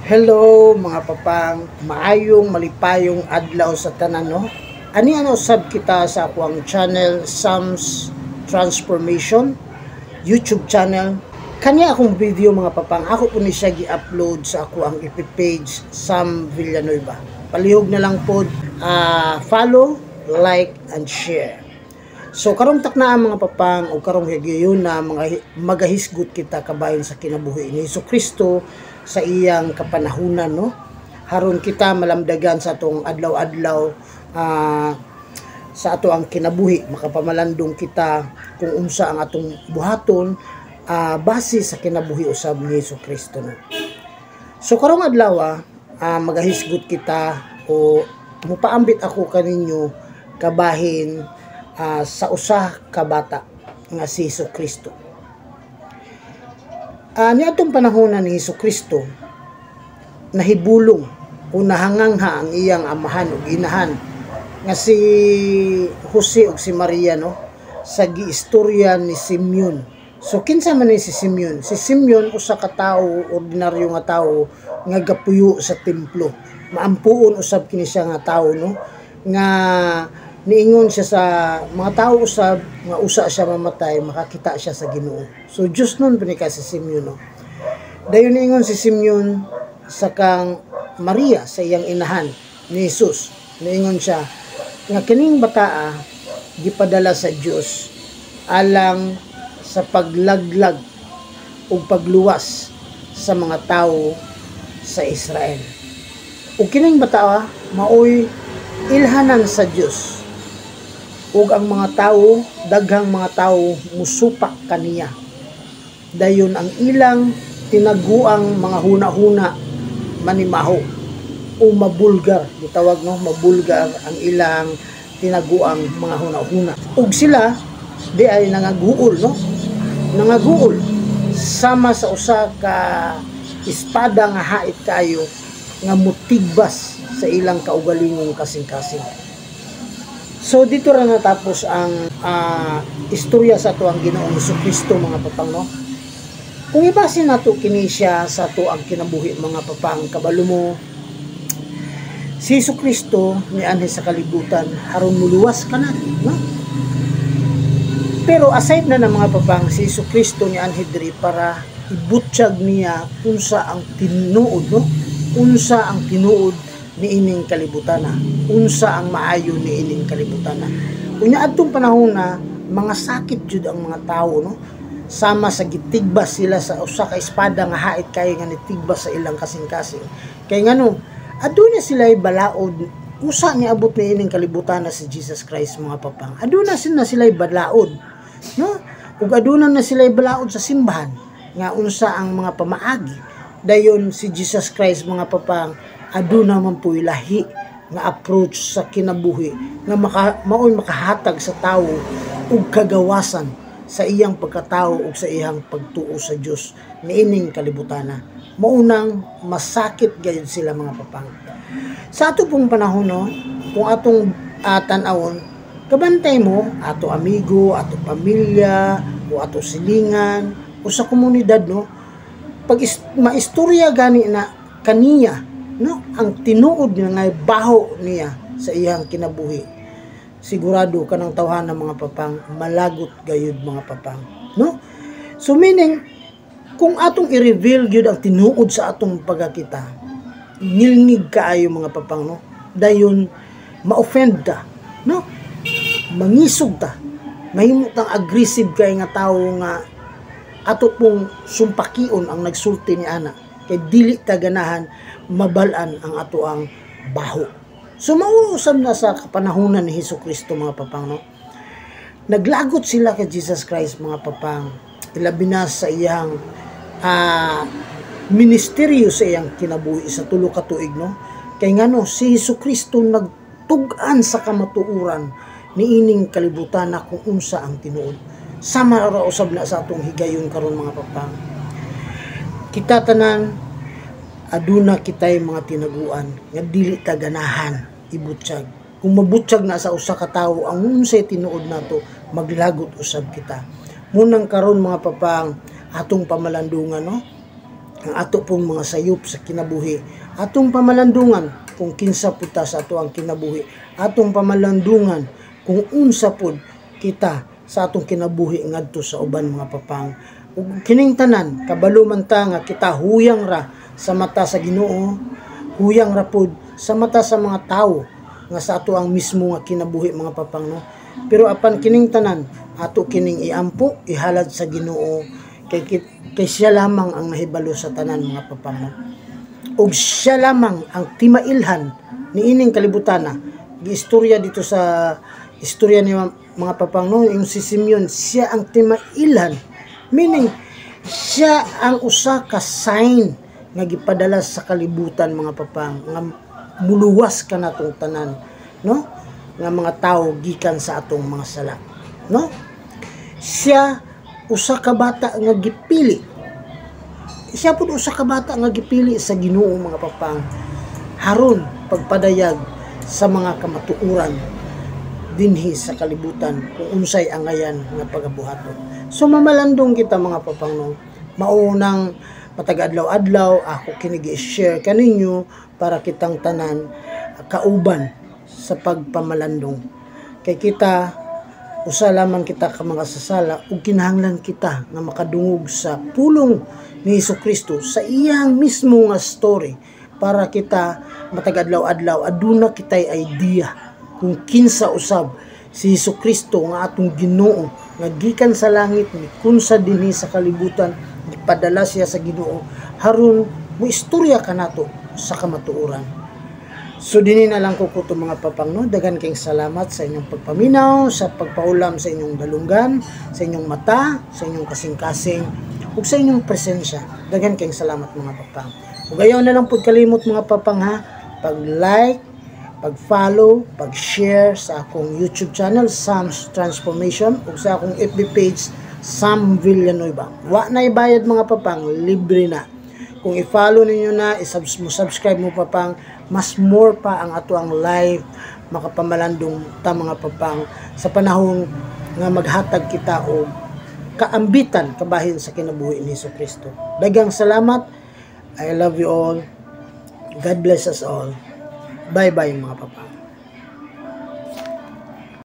Hello, mga papang, maayong malipayong adlaw sa tanan, no. Ani ano usab kita sa akuang channel, Sam's Transformation YouTube channel. Kani akong video, mga papang, ako po ni siya gi-upload sa ako ang FB page, Sam Villanueva. Palihog na lang po follow, like and share. So karong takna, mga papang, o karong higayon na mga magahisgot kita kabahin sa kinabuhi ni Hesus Kristo sa iyang kapanahunan, no, haron kita malamdagan sa atong adlaw-adlaw, sa ato ang kinabuhi, makapamalandong kita kung unsa ang atong buhaton base sa kinabuhi usab ni Hesus Kristo, no. So karong adlaw, magahisgot kita o mupaambit ako kaninyo kabahin sa usa ka bata nga si Hesus Kristo. Niadtong panahon ni Hesus Kristo, nahibulong o nahangangha ang iyang amahan ug inahan nga si Jose ug si Maria, no, sa giistorya ni Simeon. So kinsa man ni si Simeon? Si Simeon usa ka tawo, ordinaryo nga tawo nga gapuyo sa templo. Maampuon usab kini siya nga tawo, no, nga niingon siya sa mga tao usab nga usa siya mamatay makakita siya sa Ginoo. So Diyos nun pa ni ka si Simeon, no. Dayon niingon si Simeon sa kang Maria, sa iyang inahan ni Jesus. Niingon siya nga kining bataa gipadala sa Dios alang sa paglaglag ug pagluwas sa mga tawo sa Israel. Ug kining bataa maoy ilhanan sa Dios ug ang mga tawo, daghang mga tawo musupak kaniya. Dayon ang ilang tinaguang mga huna-huna manimaho o mabulgar, gitawag, no, mabulgar ang ilang tinaguang mga huna-huna. Ug sila di ay nangaguol, no, nangaguol sama sa usa ka espada nga hait kayo nga mutigbas sa ilang kaugalingong kasing-kasing. So dito ra natapos ang istorya sa ato ang Ginoong Kristo, mga papang, no. Kung ibase nato kini siya sa ato ang kinabuhi, mga papang, kabalo mo si Hesus Kristo nianhi sa kalibutan haron muluwas ka na, no? Pero aside na ng mga papang, si Hesus Kristo nianhi diri para ibutyag niya unsa ang tinuod, no? Unsa ang tinuod niining kalibutana, unsa ang maayo niining kalibutana. Unya adtong panahon na mga sakit jud ang mga tawo, no, sama sa gitigbas sila sa usa ka espada nga hait kay nga nitigbas sa ilang kasing-kasing. Kay ngano, aduna sila balaod usa niabot niining kalibutana si Jesus Christ, mga papang. Aduna sila sila balaod, no, ug aduna na sila balaod sa simbahan nga unsa ang mga pamaagi. Dayon si Jesus Christ, mga papang, aduna man po'y lahi nga approach sa kinabuhi nga maoy makahatag sa tawo ug kagawasan sa iyang pagkatao ug sa iyang pagtuo sa Dios niining kalibutana. Maunang masakit gayud sila, mga papang. Sa ato pong panahon, no, kung atong tan-awon, kabantay mo ato amigo, ato pamilya o ato silingan o sa komunidad, no, pag maistorya gani na kaniya, no, ang tinuod nga baho niya sa iyang kinabuhi, sigurado kanang tawhan ng mga papang, malagot gayud, mga papang, no. So meaning, kung atong i-reveal gyud ang tinuod sa atong pagkakita, ngilngig kaayo, mga papang, no. Dayon ma-offend ta, no, mangisog ta, mahimo tang aggressive kay nga tawo nga ato pong sumpakion ang nagsulti ni ana kay dili ta ganahan mabal-an ang ato ang baho. So mauusab na sa kapanahunan ni Hesus Kristo, mga papang, no. Naglagot sila kay Jesus Christ, mga papang, ilabi na sa iyang ministeryo, sa iyang kinabuhi sa 3 ka tuig, no. Kay ngano, si Hesus Kristo nagtug-an sa kamatuoran niining kalibutan na kung unsa ang tinuod. Sama ra usab na sa atong higayon karon, mga papang. Kita tanan aduna kitay mga tinaguan nga dili ta ganahan ibutyag. Kung mabutyag na sa usa ka tawo ang unsay tinuod nato, maglagot usab kita. Munang karon, mga papang, atong pamalandungan, no, Ang ato pong mga sayop sa kinabuhi, atong pamalandungan kung kinsa pud ta sa ato ang kinabuhi, atong pamalandungan kung unsa pud kita sa atong kinabuhi ngadto sa uban, mga papang. Ug kining tanan, kabalo man ta nga kita huyang ra sa mata sa Ginoo, huyang ra pud sa mata sa mga tawo nga sa ato ang mismo nga kinabuhi, mga papang, no? Pero apan kining tanan, ato kining iampo, ihalad sa Ginoo kay siya lamang ang nahibalo sa tanan, mga papang, no? Ug siya lamang ang timailhan niining kalibutana. Giistorya dito sa istorya ni mga papang, no, yung si Simeon, siya ang timailhan, meaning siya ang usa ka sign nga gipadala sa kalibutan, mga papang, nga muluwas kanatong tanan, no, nga mga tao gikan sa atong mga sala, no? Siya usa ka bata nga gipili. Siya pud usa ka bata nga gipili sa Ginoo, mga papang, haron pagpadayag sa mga kamatuoran dinhi sa kalibutan kung unsay angayan nga pagabuhaton. So mamalandong kita, mga papang, no? Maunang matag adlaw-adlaw ako kini gi-share kaninyo para kitang tanan kauban sa pagpamalandong. Kay kita, usa lamang kita ka mga sasala ug kinahanglan kita nga makadungog sa pulong ni Hesus Kristo sa iyang mismo nga story para kita matag adlaw-adlaw aduna kitay idea kung kinsa usab si Hesus Kristo nga atong Ginoo nga gikan sa langit, mikunsa dinhi sa kalibutan. Gipadala siya sa Ginoo haron mo istorya kanato sa kamatuoran. So dinhi na lang ko kuto, mga papang, no. Daghan kayong salamat sa inyong pagpaminaw, sa pagpaulam sa inyong dalunggan, sa inyong mata, sa inyong kasing-kasing, ug sa inyong presensya. Daghan kayong salamat, mga papang. Ug ayaw na lang pud kalimot, mga papang, ha, pag-like, pag-follow, pag-share sa akong YouTube channel Sam's Transformation ug sa akong FB page Sam Villanueva. Wa na ibayad, mga papang, libre na. Kung i-follow ninyo na, mo subscribe mo, papang, mas more pa ang ato ang live makapamalandong ta, mga papang, sa panahon nga maghatag kita og kaambitan kabahin sa kinabuhi ni Hesus Kristo. Daghang salamat. I love you all. God bless us all. Bye-bye, mga papang.